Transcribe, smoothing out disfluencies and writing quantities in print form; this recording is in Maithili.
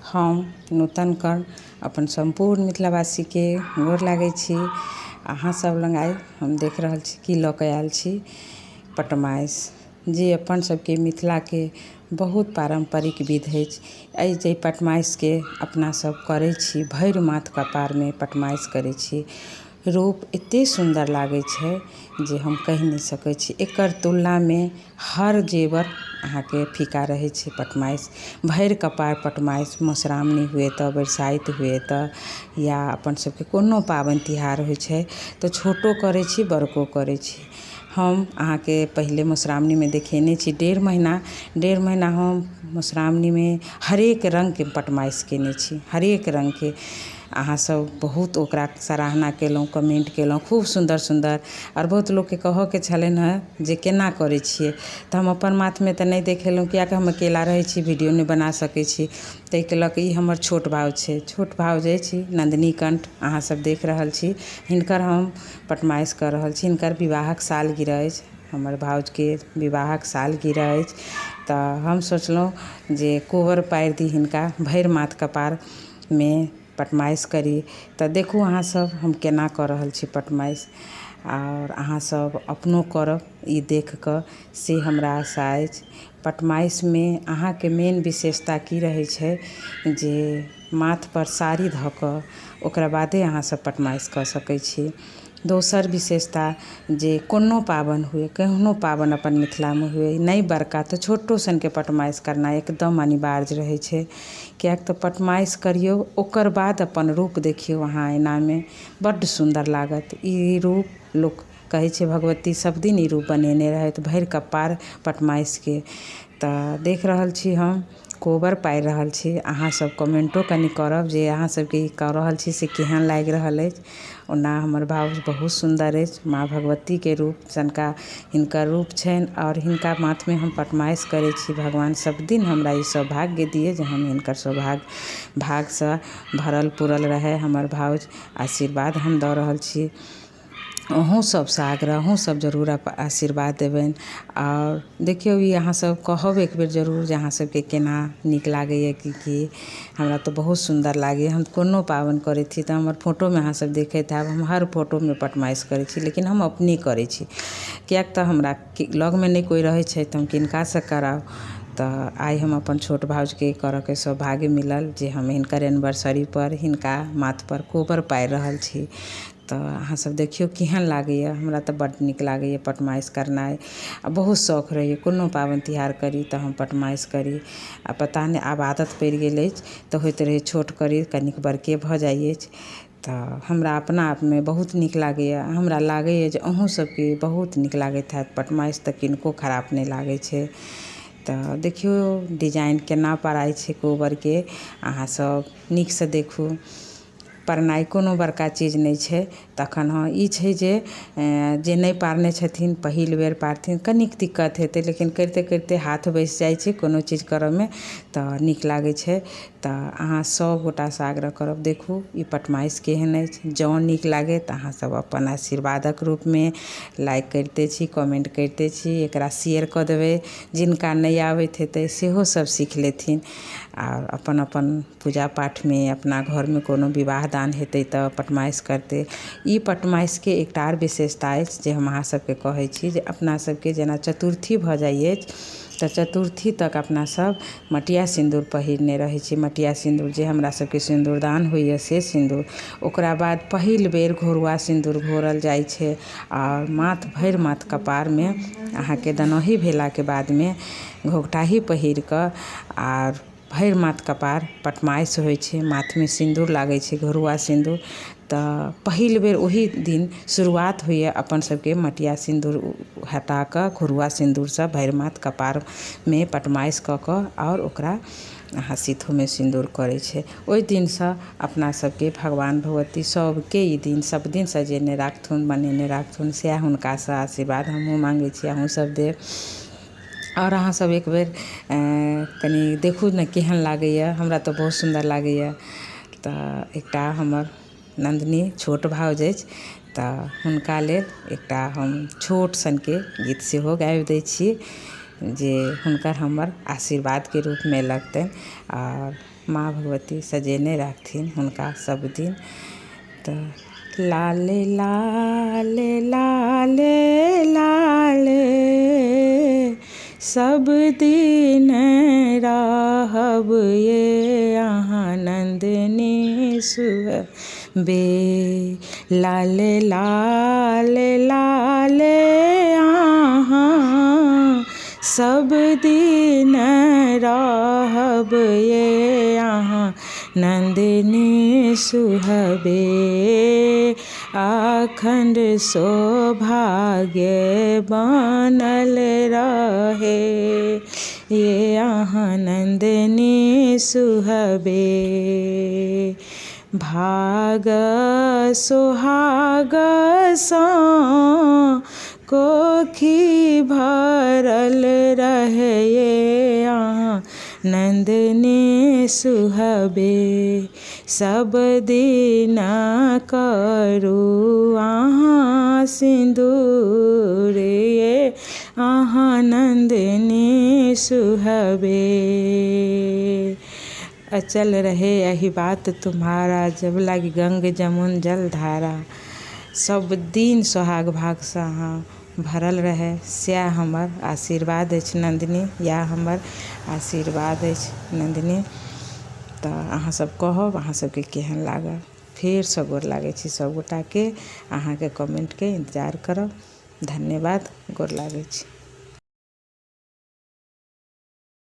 हम नूतन कर्ण अपन सम्पूर्ण मिथिलावासीके गोर लागै छी। अहाँसभ लग आइ हम देख रहल छी की लऽ कऽ आयल छी पटमासि, जे अपन सभके मिथिलाके बहुत पारम्परिक विध अछि। एहि जे पटमासिके अपनासभ करै छी, भरि माथ कपारमे पटमासि करै छी, रूप एतेक सुन्दर लागै छै जे हम कहि नहि सकै छी। एकर तुलनामे हर जेवर अहाँके फीका रहै छै। पटमासि, भरि कपार पटमासि, मधुश्रावणी हुए तऽ, बरसाइत हुए तऽ, या अपन सभके कोनो पाबनि तिहार होइ छै तऽ छोटो करै छी, बड़को करै छी। हम अहाँके पहिले मधुश्रावणीमे देखेने छी। 1.5 महीना, 1.5 महीना हम मधुश्रावणीमे हरेक रङ्गके पटमासि कयने छी, हरेक रङ्गके। अहाँसभ बहुत ओकरा सराहना केलहुँ, कमेन्ट केलहुँ खूब सुन्दर सुन्दर। आओर बहुत लोकके कहयके छलनि हेँ जे केना करै छियै। तऽ हम अपन माथमे तऽ नहि देखेलहुँ, कियाकि हम अकेला रहै छी, वीडियो नहि बना सकै छी। ताहिके लऽ कऽ ई हमर छोट भाउज छै। छोट भाउज अछि नन्दिनी कण्ठ। अहाँसभ देख रहल छी, हिनकर हम पटमासि कऽ रहल छी। हिनकर विवाहक सालगिरह अछि। हमर भाउजके विवाहक सालगिरह अछि, तऽ हम सोचलहुँ जे कोबर पारि दी हिनका, भरि माथ कपारमे पटमासि करी। तऽ देखू अहाँसभ, हम केना कऽ रहल छी पटमासि। आओर अहाँसभ अपनो करब ई देख कऽ, से हमरा आशा अछि। पटमासिमे अहाँके मेन विशेषता की रहै छै जे माथपर साड़ी धऽ कऽ ओकरा बादे अहाँसभ पटमासि कऽ सकै छी। दोसर विशेषता जे कोनो पाबनि हुए, केहनो पाबनि अपन मिथिलामे हुए, नहि बड़का तऽ छोटो सनके पटमासि करनाइ एकदम अनिवार्य रहै छै। किएक तऽ पटमासि करियौ, ओकर बाद अपन रूप देखियौ अहाँ ऐनामे, बड्ड सुन्दर लागत। ई रूप लोक कहै छै भगवती सभदिन ई रूप बनेने रहथि भरि कपार पटमासिके। तऽ देख रहल छी, हम कोबर पारि रहल छी। अहाँसभ कमेन्टो कनि करब जे अहाँसभके ई कऽ रहल छी से केहन लागि रहल अछि। ओना हमर भाउज बहुत सुन्दर अछि। माँ भगवतीके रूप सनका हिनकर रूप छनि आओर हिनका माथमे हम पटमासि करै छी। भगवान सभदिन हमरा ई सौभाग्य दिअ जे हम हिनकर सौभाग्य भागसँ भरल पुरल रहय हमर भाउज। आशीर्वाद हम दऽ रहल छी। अहूँ सभसँ आग्रह, अहूँसभ जरूर आशीर्वाद देबनि। आओर देखियौ, ई अहाँसभ कहब एक बेर जरूर जे अहाँसभके केना नीक लागैए कि की। हमरा तऽ बहुत सुन्दर लागैए। हम कोनो पाबनि करैत छी तऽ हमर फोटोमे अहाँसभ देखैत हैब, हम हर फोटोमे पटमासि करैत छी, लेकिन हम अपने करैत छी, किएक तऽ हमरा लगमे नहि कोइ रहैत छथि तऽ हम किनकासँ कराउ? तऽ आइ हम अपन छोट भाउजके करयके सौभाग्य मिलल जे हम हिनकर एनिवर्सरीपर हिनका माथपर कोबर पारि रहल छी। तऽ अहाँसभ देखियौ केहन लागैए। हमरा तऽ बड्ड नीक लागैए पटमासि करनाइ आ बहुत शौक रहैए, कोनो पाबनि तिहार करी तऽ हम पटमासि करी। आ पता नहि, आब आदत पड़ि गेल अछि तऽ होइत रहै छोट करी, कनिक बड़के भऽ जाइत अछि। तऽ हमरा अपना आपमे बहुत नीक लागैए। हमरा लागैए जे अहूँसभके बहुत नीक लागैत हैत। पटमासि तऽ किनको खराब नहि लागैत छै। तऽ देखियौ, डिजाइन केना पड़ाइ छै कोबरके, अहाँसभ नीकसँ देखू। पारनाइ कोनो बड़का चीज नहि छै। तखन हँ, ई छै जे जे नहि पारने छथिन, पहिल बेर पारथिन, कनिक दिक्कत हेतै, लेकिन करिते करिते हाथ बैसि जाइ छै कोनो चीज करयमे, तऽ नीक लागै छै। तऽ अहाँ सभगोटासँ आग्रह करब, देखू ई पटमासि केहन अछि। जँ नीक लागय तऽ अहाँसभ अपन आशीर्वादक रूपमे लाइक करिते छी, कमेन्ट करिते छी, एकरा शेयर कऽ देबै। जिनका नहि आबैत हेतै, सेहो सभ सीख लेथिन आओर अपन अपन पूजा पाठमे, अपना घरमे कोनो विवाह दान हेतै तऽ पटमासि करतै। ई पटमासिके एकटा आओर विशेषता अछि जे हम अहाँसभके कहै छी जे अपना सभके जेना चतुर्थी भऽ जाइ अछि तऽ चतुर्थी तक अपनासभ मटिया सिन्दूर पहिरने रहै छी। मटिया सिन्दूर जे हमरा सभके सिन्दूरदान होइए, से सिन्दूर। ओकरा बाद पहिल बेर घोरुआ सिन्दूर घोरल जाइ छै आओर माथ, भरि माथ कपारमे अहाँके दनौहि भेलाके बादमे घोघटाही पहिर कऽ आर भरि माथ कपार पटमासि होइ छै, माथमे सिन्दूर लागै छै, घोरुआ सिन्दूर। तऽ पहिल बेर ओही दिन शुरुआत होइए अपन सभके मटिया सिन्दूर हटा कऽ घोरुआ सिन्दूरसँ भरि माथ कपारमे पटमासि कऽ कऽ आओर ओकरा अहाँ सीथोमे सिन्दूर करै छै। ओहि दिनसँ अपना सभके भगवान भगवती सभके ई दिन सभ दिन सजेने राखथुन, बनेने राखथुन, सएह हुनकासँ आशीर्वाद हमहूँ माँगै छी, अहूँसभ देब। आओर अहाँसभ एक बेर कनि देखू ने केहन लागैए। हमरा तऽ बहुत सुन्दर लागैए। तऽ एकटा हमर नन्दिनी छोट भाउज अछि, तऽ हुनका लेल एकटा हम छोट सनके गीत सेहो गाबि दैत छी जे हुनकर हमर आशीर्वादके रूपमे लगतनि। आओर माँ भगवती सजेने राखथिन हुनका सब दिन। तऽ लाले लाले लाले लाले सब दिन रहब ये अहाँ नन्दिनी सुहबे, लाले लाले लाले अहाँ सब दिन रहब ये अहाँ नन्दिनी सुहबे, अखण्ड सौभाग्य बनल रहे ये अहाँ नन्दिनी सुहबे, भाग सोहागसँ कोखी भरल रहे ये अहाँ नन्दिनी सुहबे, सब दिन करू अहाँ सिन्दूर ये अहाँ नन्दिनी सुहबे। अचल रहे एहि बात तुम्हारा जब लागि गंग जमुन जलधारा। सब दिन सोहाग भागसँ अहाँ भरल रहै सएह हमर आशीर्वाद अछि नन्दिनी, इएह हमर आशीर्वाद अछि नन्दिनी। तऽ अहाँसभ कहब अहाँसभके केहन लागल। फेरसँ गोर लागै छी सभगोटाके, अहाँके कमेन्टके इन्तजार करब। धन्यवाद, गोर लागै छी।